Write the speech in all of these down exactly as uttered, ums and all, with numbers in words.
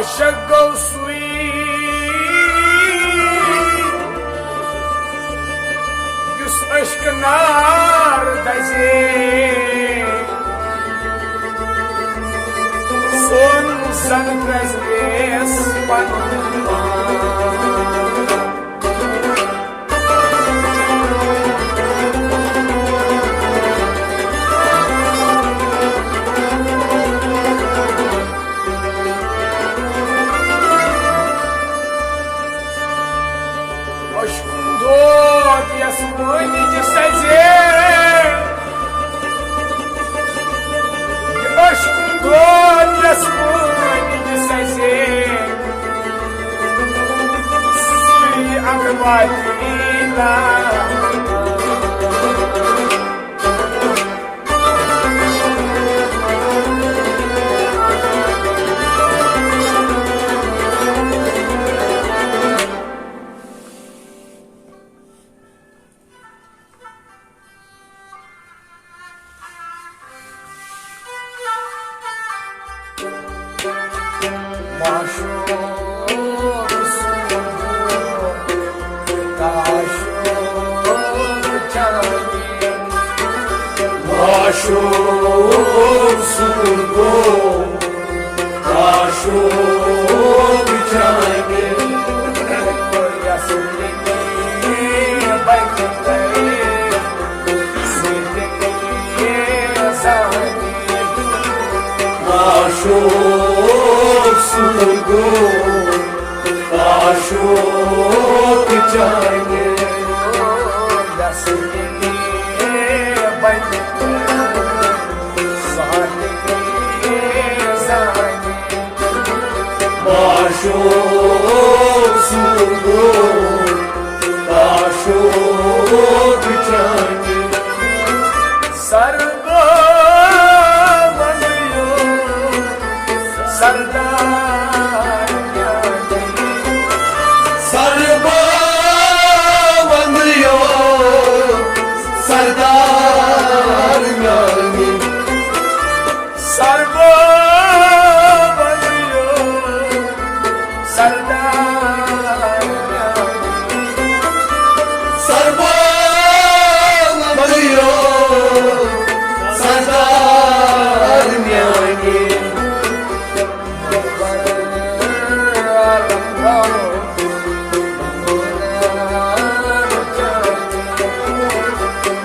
عاشق گوٚو سُے، یُس عشقہٕ نار دَزے۔ سون زَن پرٛزنیس پَنُن پان۔ عشقُن دود یَس وٲنِج سَزے، عشقُن دود یَس وٲنِج سَزے، سُے اَکھ واتہِ نا۔ معشوق سُنٛد تعشق چاہیے۔ معشوق سُنٛد تعشق چاہیے۔ یَس معشوق سُنٛد گوٚو تعشق چانہِ۔ معشوق سُنٛد گوٚو تعشق چانہِ۔ سربا ونیو سردار میانہِ۔ سربا ونیو سردار میانہِ۔ سربا ونیو سردار میانہِ۔ سربا ونیو سردار میانہِ۔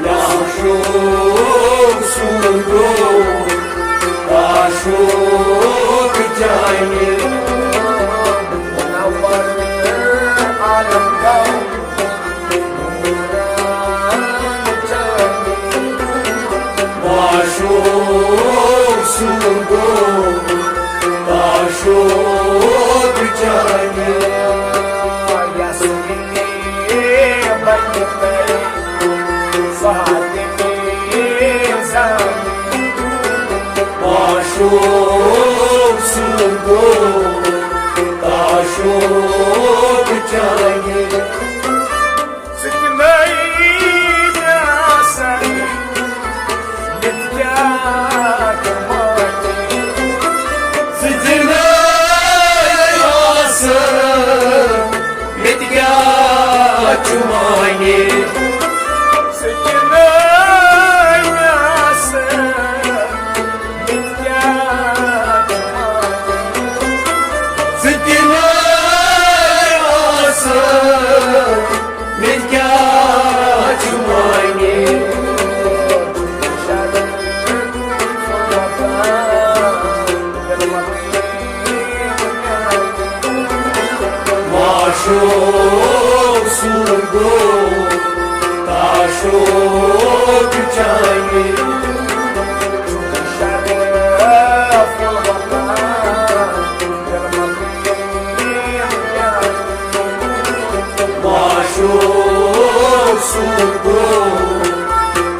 معشوق سُنٛد گوٚو تعشق چانہِ۔ معشوق سُنٛد گوٚو تعشق چانہِ۔ یَس بنہِ سُہ ہا تہِ زانہِ۔ معشوق سُنٛد گوٚو تعشق چانہِ۔ ژٕ دِنَے مےٚ آسَن، مےٚ تہِ کیٛاہ چھُ مانہِ۔ ژٕ دِنَے آسَن، مےٚ تہِ کیٛاہ چھُ مانہِ۔ ژٕ دِنَے مےٚ آسَن، مےٚ تہِ کیٛاہ چھُ مانہِ۔ ژٕ دِنَے آسَن، مےٚ کیٛاہ چھُ وۄنۍ؟ معشوق سُنٛد گوٚو تعشق چانہِ۔ معشوق سُنٛد گوٚو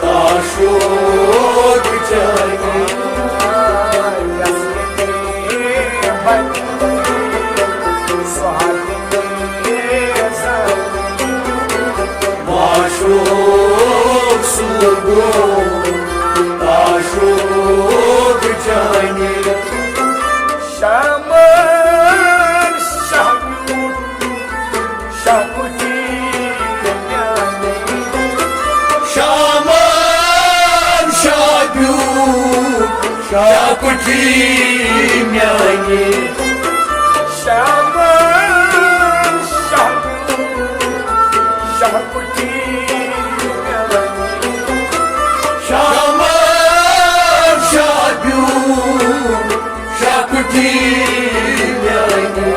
تعشق چانہِ۔ معشوق سُنٛد گوٚو تعشق چانہِ۔ شام شاہ کُٹھی میانہِ شامہ، شاہ، شاہ کُٹھی میانہِ شامہ، شاہ بیوٗ، شاہ کُٹھی میانہِ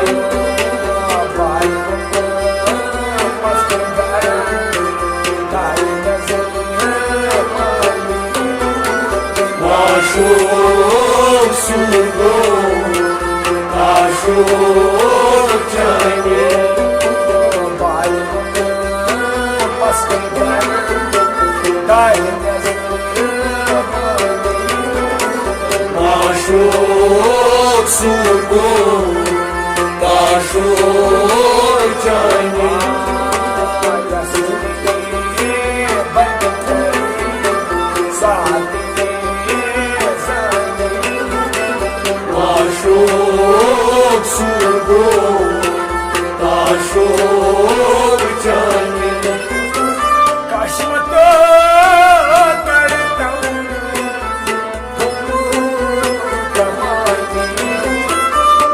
معشوق سُنٛد گوٚو، معشوق چانہِ۔ معشوق سُنٛد گوٚو، معشوق چانہِ۔ معشوق سُنٛد گوٚو، معشوق چانہِ۔ کشمتو کڑتم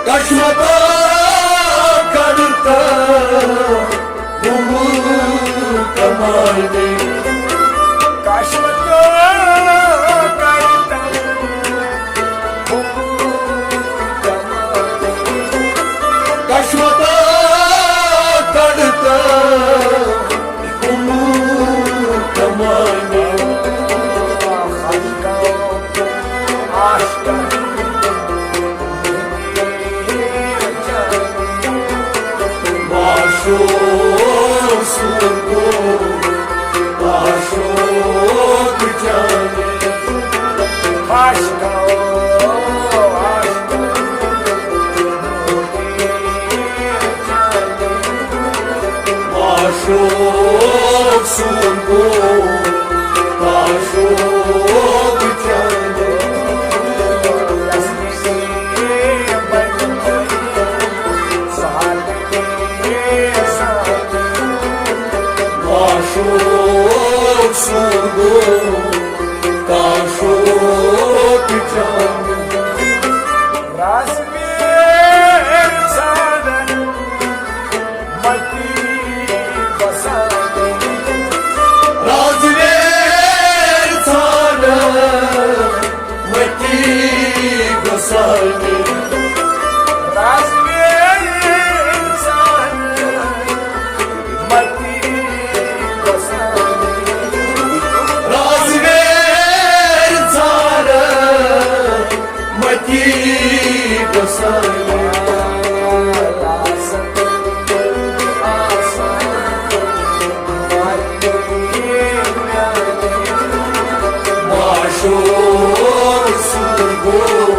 کشمتو کڑتم کمال دے۔ کشمتو کڑتم کشمتو کڑتم کمال دے۔ معشوق سُنٛد گوٚو، معشوق چانہِ۔ معشوق سُنٛد گوٚو، معشوق چانہِ۔ معشوق سُنٛد گوٚو، معشوق چانہِ۔ رازویر ژھانڈن متی گۄسٲنۍ۔ رازویر ژھانڈن متی گۄسٲنۍ۔ رازویر ژھانڈن متی گۄسٲنۍ۔ رازویر ژھانڈن متی گۄسٲنۍ۔ معشوق سُنٛد گوٚو،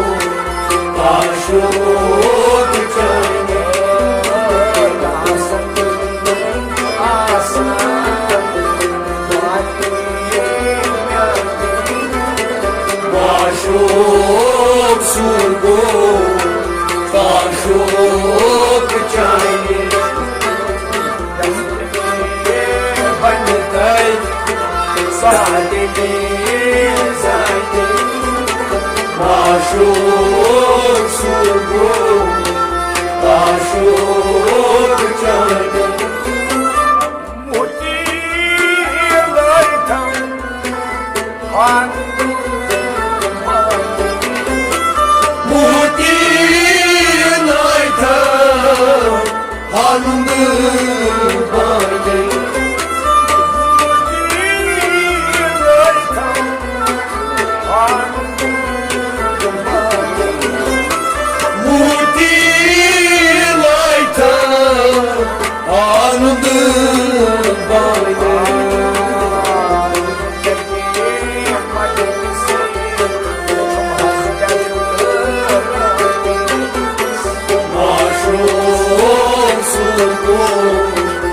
معشوق چانہِ۔ معشوق سُنٛد گوٚو، معشوق چانہِ۔ بنہِ تۄہہِ سادگی ذاتِ۔ معشوق سُنٛد گوٚو، معشوق چانہِ۔ موتی لٲگۍ تھم ہن۔ موتی لٲگۍ تھم ہن بانے۔ موتی لٲگۍ تھم ہن بانے۔ موتی لٲگۍ تھم آنند بانے۔ معشوق سُنٛد گوٚو،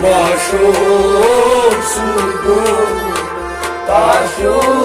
معشوق سُنٛد گوٚو تعشُق۔